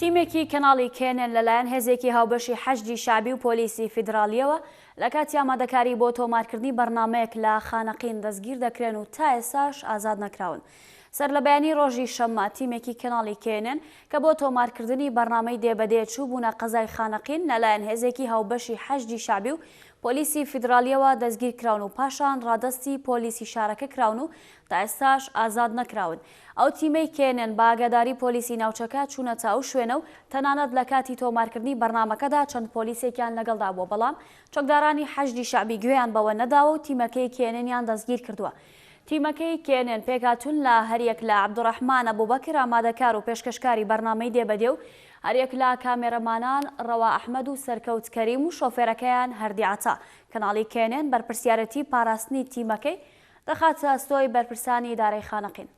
تیمێکی کەناڵی کێنێن لەلایەن هێزێکی هاوبەشی حەشدی شەعبی و پۆلیسی فیدراڵییەوە لە کاتی ئامادەکاری بۆ تۆمارکردنی بەرنامەیەک لە خانەقین دەستگیر دەکرێن و تا ئێستاش ئازاد نەکراون. سەرلەبەیانی ڕۆژی شەممە تیمێکی کەناڵی کێنێن کە بۆ تۆمارکردنی بەرنامەی دێ بە دێ چووبوونە قەزای خانەقین لەلایەن هێزێکی هاوبەشی حەشدی شەعبی و پۆلیسی فیدراڵییەوە دەستگیرکراون و پاشان ڕادەستی پۆلیسی شارەکە کراون و تا ئێستاش ئازاد نەکراون. ئەو تیمەی کێنێن بە ئاگاداری پۆلیسی ناوچەکە چوونەتە ئەو شوێنە و تەنانەت لە کاتی تۆمارکردنی بەرنامەکەدا چەند پۆلیسێکیان لەگەڵدا بووە بەڵام چەکدارانی حەشدی شەعبی گوێیان بەوە نەداوە و تیمەکەی کێنێنیان دەستگیرکردووە. تیمەکەی کێنێن پێکهاتوون لە هەریەک لە عەبدولڕەحمان ئەبوبەکر ئامادەکار و پێشکەشکاری بەرنامەی دێ بە دێ و هەریەک لە کامێرەمانان ڕەوا ئەحمەد و سەرکەوت کەریم و شۆفێرەکەیان هەردی عەتا. کەناڵی کێنێن بەرپرسیارێتی پاراستنی تیمەکەی دەخاتە ئەستۆی بەرپرسانی ئیدارەی خانەقین.